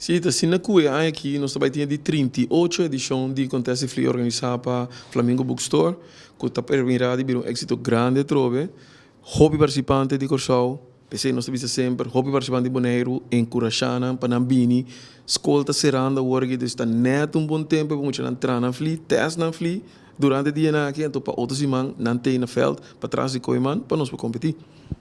Si, ta asina ku e aña aki nos ta bai tin e di 38 edishon di Kontest di Fli organisá pa Flamingo Bookstore, ku ta permirá di bira un éksito grandi atrobe. Hopi partisipante di Kòrsou, p'esei nos ta bisa semper, hopi partisipante di Boneiru, enkurashá nan pa nan bini. Skol ta serando awor aki, dus ta nèt un bon tempu pa muchanan traha nan fli, tèst nan fli durante e dianan aki, anto pa otro siman nan t'ei na vèlt patras di Kooiman pa nos por kompetí.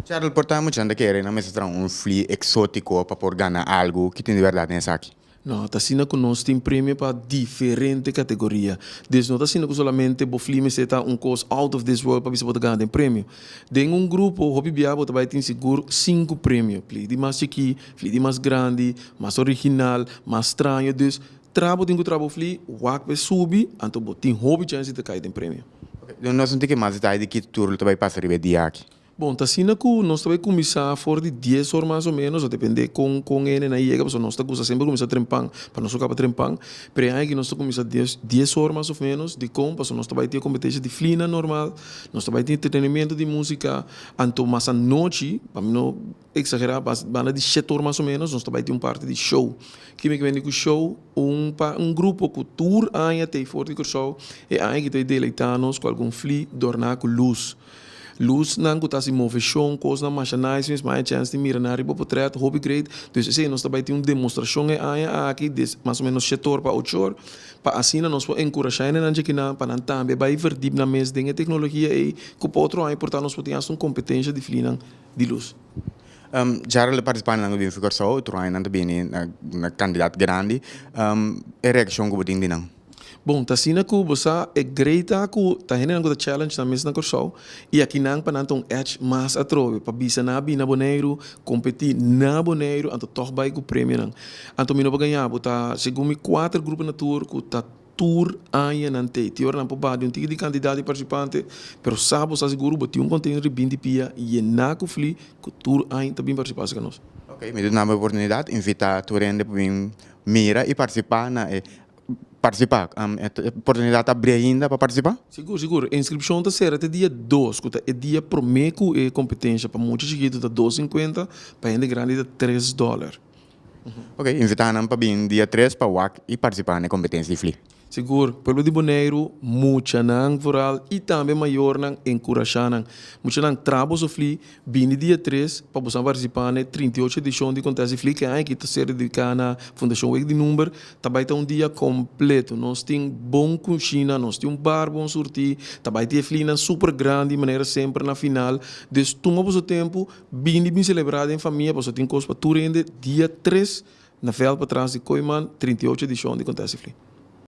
Charles, por ta muchanan ta kere nan mester traha un fli eksótiko pa por gana algu? Ki tin di bèrdat den esaki? No, ta asina ku nos tin premio pa diferente kategoria. Dus no ta asina ku solamente bo fli mester ta un kos out of this world pa bisa bo ta gana den premio. Den un grupo hopi bia bo ta bai tin sigur sinku premio, fli di mas chikí, fli di mas grandi, mas original, mas straño. Dus tra bo tin ku tra bo fli, wak pa e subi, anto bo tin hopi chèns di ta kai den premio. Oke, nos no tin ke mas detaye di ki tur lo ta bai pasa riba e dia aki. Bon, ta asina ku nos ta bai kuminsá for di dies or mas o ménos, a dependé kon kon hende nan yega, pasobra nos ta gusta semper kuminsá trempan pa nos no kaba trempan. Pero e aña aki nos ta kuminsá dies dies or mas of ménos. Dikon? Pasobra nos ta bai tin e kompetensha di flina normal, nos ta bai tin entretenimiento di músika, anto mas anochi, pa mi no eksagerá, bas banda di shete or mas o ménos nos ta bai tin un parti di show. Ki mi ke bini ku show? Un pa un grupo ku tur aña ta ei for di Kòrsou, e aña aki ta bai deleitá nos ku algun fli dòrná ku lus. Lusnan ku ta hasi moveshon, kosnan masha nice mes, mi a chèns di mira nan riba potrèt, hopi great. Dus esei nos ta bai tin un demostrashon e aña aki des mas o ménos shete or pa ocho or, pa asina nos por enkurashá hendenan djakinan pa nan tambe bai verdip nan mes den e teknologia ei ku pa otro aña por ta nos por tin hasta un kompetensha di flinan di lus. Gerald, e partisipantenan ku bini for Kòrsou, tur aña nan ta bini na kandidat grandi. E reakshon ku bo tin di nan? Bon, ta asina ku bo sa e great ta ku ta hendenan ku ta challenge nan mes na Kòrsou i aki nan pa nan ta un edge mas atrobe pa bisa nan a bini na Boneiru, kompetí na Boneiru anto tòg bai ku premionan. Anto mi no por gaña bo, ta segun mi kuater grupo na tur ku ta tur aña nan t'ei. Tin ora nan por baha di un tiki di kantidat di partisipante, pero sa bo sa sigur bo tin un container di binti pia yená ku fli ku tur aña ta bin partisipá serka nos. Ok, mi ta duna bo e oportunidat invitá tur hende pa bin mira i partisipá na e Partisipá. E oportunidat ta abrí ainda pa partisipá? Sigur, sigur. E inskripshon ta sera te dia dos, ku ta e dia promé ku e kompetensha. Pa mucha chikitu ta dos sinkuenta, pa hende grandi ta tres dòler. Ok, invitá nan pa bin dia tres pa wak i partisipá na e kompetensia di fli. Sigur. Pueblo di Boneiru, muchanan vooral i tambe mayornan, enkurashá nan. Muchanan, traha boso fli, Bini dia tres pa boso a partisipá na e 38 edishon di Kontest di Flick. E aña aki ta ser dediká na Fundashon Week di Number. Ta bai ta un dia kompleto. Nos tin bon kushina, nos tin un bar bon surtí, ta bai tin e flinan super grandi manera semper na final. Dus tuma boso tempu, bini bin selebrá den famia pasobra tin kos pa tur hende. Dia tres na vèlt patras di Kooiman, 38 edishon di Kontest di Flick.